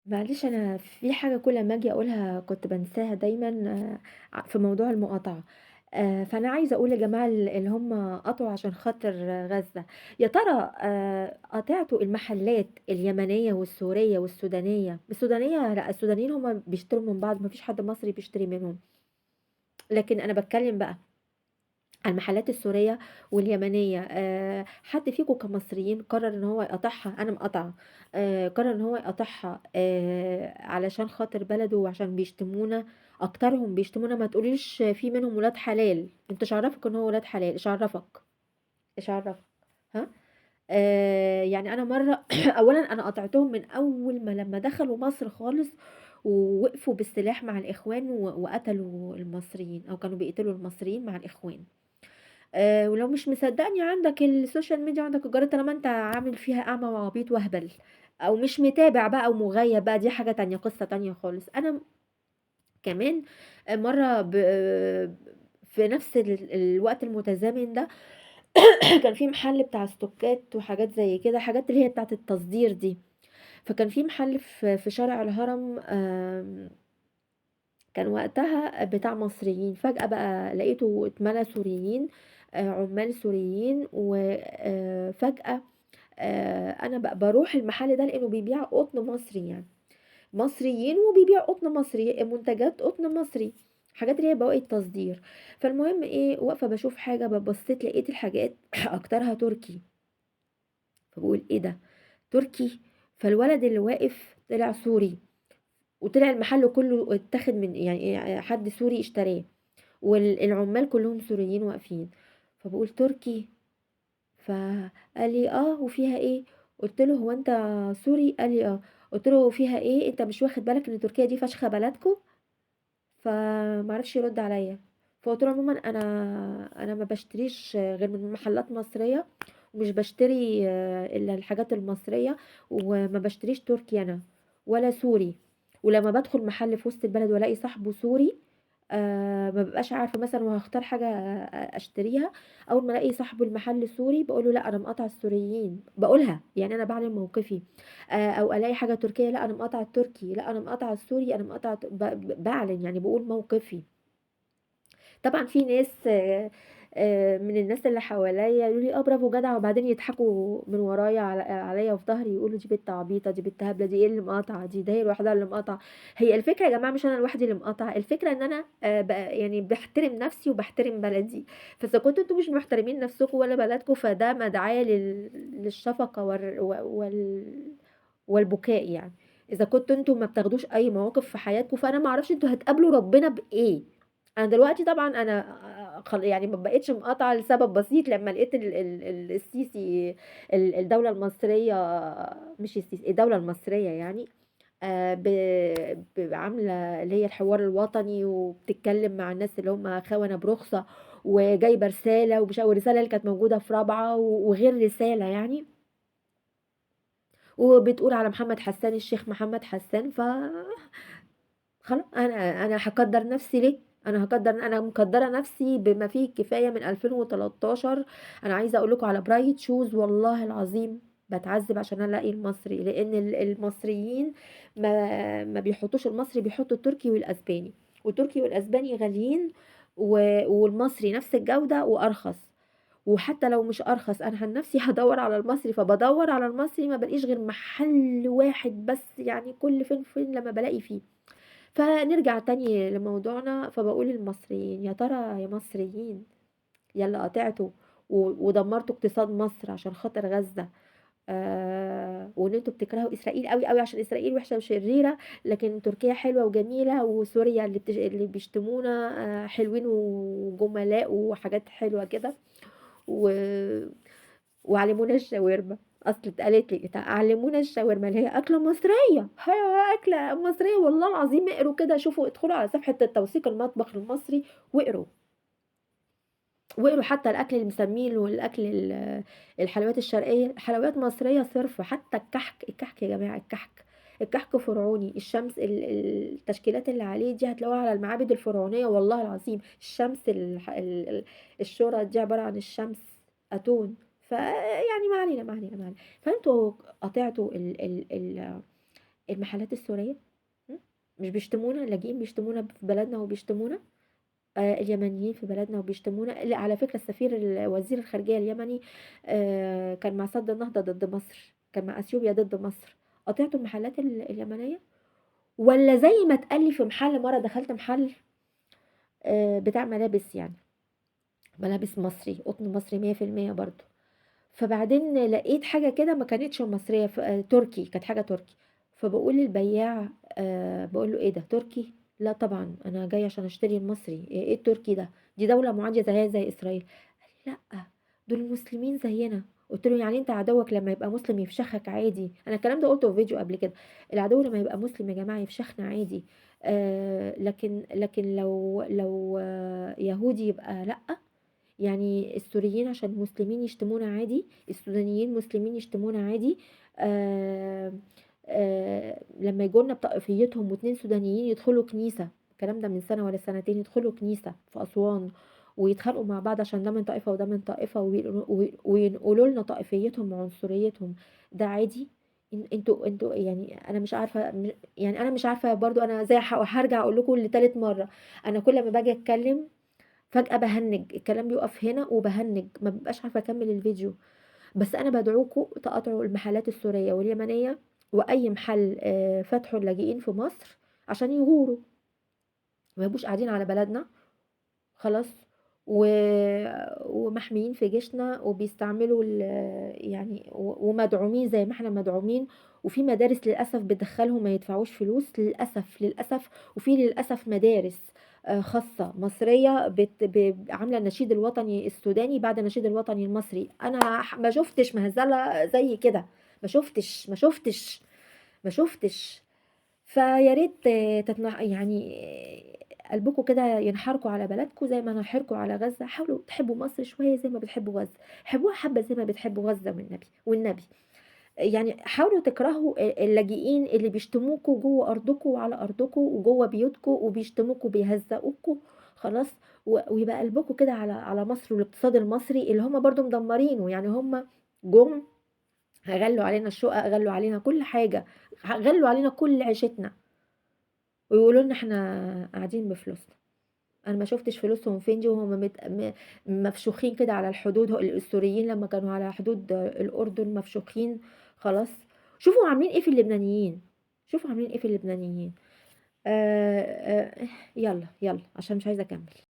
معلش أنا في حاجة كل أمّا آجي أقولها كنت بانساها دايمًا في موضوع المقاطعة. فأنا عايزة أقول يا جماعة اللي هم قطعوا عشان خاطر غزة، يا ترى قاطعتوا المحلات اليمنية والسورية والسودانية؟ السودانية لأ، السودانيين هم بيشتروا من بعض، ما فيش حد مصري بيشتري منهم. لكن أنا باتكلم بقى على المحلات السورية واليمنية، حد فيكم كمصريين قرر إن هو يقاطعها؟ أنا مقاطعة. قرر إن هو يقاطعها علشان خاطر بلده وعشان بيشتمونا، أكترهم بيشتمونا. ما تقوليش في منهم ولاد حلال، أنت إيش عرفك إن هو ولاد حلال؟ إيش عرفك؟ إيش عرفك؟ ها؟ يعني أنا مرة أولًا أنا قاطعتهم من أول ما لمّا دخلوا مصر خالص، ووقفوا بالسلاح مع الإخوان وقتلوا المصريين، أو كانوا بيقتلوا المصريين مع الإخوان. ولو مش مصدقني عندك ال social media، عندك الجرايد، طالما أنت عامل فيها أعمى وعبيط وأهبل، أو مش متابع بقى ومغيب بقى، دي حاجة تانية، قصة تانية خالص. أنا كمان مرة في نفس الوقت المتزامن ده كان في محل بتاع ستوكات وحاجات زي كده، حاجات اللي هي بتاعة التصدير دي، فكان في محل في شارع الهرم، كان وقتها بتاع مصريين، فجأة بقى لقيته اتملى سوريين، عمال سوريين، وفجأة أنا باروح المحل ده لأنه بيبيع قطن مصري، يعني مصريين وبيبيع قطن مصري، منتجات قطن مصري، حاجات اللي هي بواقي التصدير. فالمهم إيه، واقفة باشوف حاجة، بصيت لقيت الحاجات أكترها تركي، فباقول إيه ده تركي؟ فالولد اللي واقف طلع سوري، وطلع المحل كله اتاخد من يعني حد سوري اشتراه، والعمال كلهم سوريين واقفين. فبقول تركي؟ فقال لي آه وفيها إيه؟ قلت له هو أنت سوري؟ قال لي آه. قلت له فيها إيه؟ أنت مش واخد بالك إن تركيا دي فشخة بلدكم؟ فمعرفش يرد عليا. فقلت له عموما أنا ما بشتريش غير من محلات مصرية، ومش بشتري إلا الحاجات المصرية، وما بشتريش تركي أنا ولا سوري. ولما بدخل محل في وسط البلد والاقي صاحبه سوري، ما ببقاش عارفة مثلا وهختار حاجة أشتريها، أول ما ألاقي صاحب المحل سوري بقول له لا أنا مقاطعة السوريين، بقولها يعني أنا بعلن موقفي. أو ألاقي حاجة تركية، لا أنا مقاطعة التركي، لا أنا مقاطعة السوري، أنا مقاطعة بعلن يعني بقول موقفي. طبعا في ناس من الناس اللي حواليا يقولوا لي برافو جدع، وبعدين يضحكوا من ورايا عليا وفي ظهري، يقولوا دي بنت عبيطه، دي بنت هبله، دي ايه اللي مقاطعه دي، ده هي لوحدها اللي مقاطعه. هي الفكره يا جماعه مش انا لوحدي اللي مقاطعه، الفكره ان انا يعني بحترم نفسي وبحترم بلدي. فاذا كنتوا انتوا مش محترمين نفسكم ولا بلدكم، فده مدعاه للشفقه والبكاء. يعني اذا كنتوا انتوا ما بتاخدوش اي مواقف في حياتكم، فانا ما اعرفش انتوا هتقابلوا ربنا بايه. انا دلوقتي طبعا انا يعني ما بقتش مقاطعه لسبب بسيط، لما لقيت السيسي، الدوله المصريه، مش السيسي، الدوله المصريه يعني، عامله اللي هي الحوار الوطني، وبتتكلم مع الناس اللي هم خونه برخصه، وجايبه رساله، ومش والرساله اللي كانت موجوده في رابعه وغير رساله يعني، وبتقول على محمد حسان الشيخ محمد حسان. ف خلاص انا هقدر نفسي ليه؟ انا مقدره نفسي بما فيه الكفايه من 2013. انا عايزه اقول لكم على برايت شوز، والله العظيم بتعذب عشان الاقي المصري، لان المصريين ما بيحطوش المصري، بيحطوا التركي والاسباني، والتركي والاسباني غاليين، والمصري نفس الجوده وارخص. وحتى لو مش ارخص انا عن نفسي هدور على المصري، فبدور على المصري ما بلاقيش غير محل واحد بس، يعني كل فين فين لما بلاقي فيه. فنرجع تاني لموضوعنا، فبقول للمصريين يا ترى يا مصريين يلا قاطعتوا ودمرتوا اقتصاد مصر عشان خاطر غزة، وان انتوا بتكرهوا اسرائيل قوي قوي عشان اسرائيل وحشة وشريرة، لكن تركيا حلوة وجميلة، وسوريا اللي بيشتمونا، حلوين وجملاء وحاجات حلوة كده، وعلمونا الشاورما. اصل اتقالت لي علمونا الشاورما اللي هي اكله مصريه، هي اكله مصريه والله العظيم. اقروا كده، شوفوا، ادخلوا على صفحه التوثيق المطبخ المصري واقروا حتى الاكل اللي مسميه والاكل الحلويات الشرقيه، حلويات مصريه صرف. حتى الكحك، الكحك يا جماعه، الكحك، الكحك فرعوني، الشمس التشكيلات اللي عليه دي هتلاقوها على المعابد الفرعونيه والله العظيم. الشمس الشورى دي عباره عن الشمس اتون. فيعني ما علينا، ما علينا، ما علينا. فانتوا قطعتوا المحلات السورية؟ إمم، مش بيشتمونا؟ اللاجئين بيشتمونا في بلدنا وبيشتمونا، اليمنيين في بلدنا وبيشتمونا، لأ على فكرة السفير وزير الخارجية اليمني كان مع سد النهضة ضد مصر، كان مع أثيوبيا ضد مصر، قاطعتوا المحلات اليمنية؟ والّا زي ما اتقال لي في محل مرة دخلت محل بتاع ملابس يعني، ملابس مصري، قطن مصري 100% برضه، فبعدين لقيت حاجة كده ما كانتش مصرية تركي، كانت حاجة تركي، فباقول للبياع باقول له: "إيه ده تركي؟ لأ طبعًا أنا جاية عشان أشتري المصري، إيه التركي ده؟ دي دولة معادية زيها زي إسرائيل." قال لي: "لأ، دول مسلمين زينا." قُلت له: "يعني أنت عدوك لمّا يبقى مسلم يفشخك عادي؟" أنا الكلام ده قُلته في فيديو قبل كده، العدو لمّا يبقى مسلم يا جماعة يفشخنا عادي، لكن لو يهودي يبقى لأ؟ يعني السوريين عشان مسلمين يشتمونا عادي، السودانيين مسلمين يشتمونا عادي، لمّا ييجوا لنا بطائفيتهم و2 سودانيين يدخلوا كنيسة، الكلام ده من سنة والّا سنتين، يدخلوا كنيسة في أسوان ويتخانقوا مع بعض عشان ده من طائفة وده من طائفة وينقلوا لنا طائفيتهم وعنصريتهم، ده عادي؟ إن أنتم يعني أنا مش عارفة يعني أنا مش عارفة برضه أنا زي هارجع أقول لكم لتالت مرة، أنا كل ما باجي أتكلم فجأة باهنِّج، الكلام بيُقف هنا وباهنِّج، ما بابقاش عارفة أكمّل الفيديو، بس أنا بادعوكم تقاطعوا المحلات السورية واليمنية وأي محل فتحه اللاجئين في مصر عشان يغوروا، ما يبقوش قاعدين على بلدنا خلاص، و ومحميين في جيشنا وبيستعملوا يعني ومدعومين زي ما إحنا مدعومين، وفي مدارس للأسف بتدخّلهم ما يدفعوش فلوس للأسف، للأسف، وفي للأسف مدارس خاصة مصرية بت ب عاملة النشيد الوطني السوداني بعد النشيد الوطني المصري، أنا ما شُفتش مهزلة زي كده، ما شُفتش، ما شُفتش، ما شُفتش. فيا ريت يعني قلبكم كده ينحركوا على بلدكم زي ما ناحركم على غزة، حاولوا تحبوا مصر شوية زي ما بتحبوا غزة، حبوها حبة زي ما بتحبوا غزة والنبي، والنبي. يعني حاولوا تكرهوا اللاجئين اللي بيشتموكوا جوه أرضكم وعلى أرضكم وجوه بيوتكم وبيشتموكوا وبيهزقوكوا خلاص، ويبقى قلبكم كده على مصر والاقتصاد المصري اللي هم برضه مدمرينه، يعني هم جُم غلّوا علينا الشقق، غلّوا علينا كل حاجة، غلّوا علينا كل عيشتنا. ويقولوا لنا إحنا قاعدين بفلوسنا. أنا ما شُفتش فلوسهم فين دي وهم مت م مفشوخين كده على الحدود، السوريين لمّا كانوا على حدود الأردن مفشوخين خلاص، شوفوا عاملين إيه في اللبنانيين، شوفوا عاملين إيه في اللبنانيين. آآ يالّا، يالّا عشان مش عايزة أكمّل.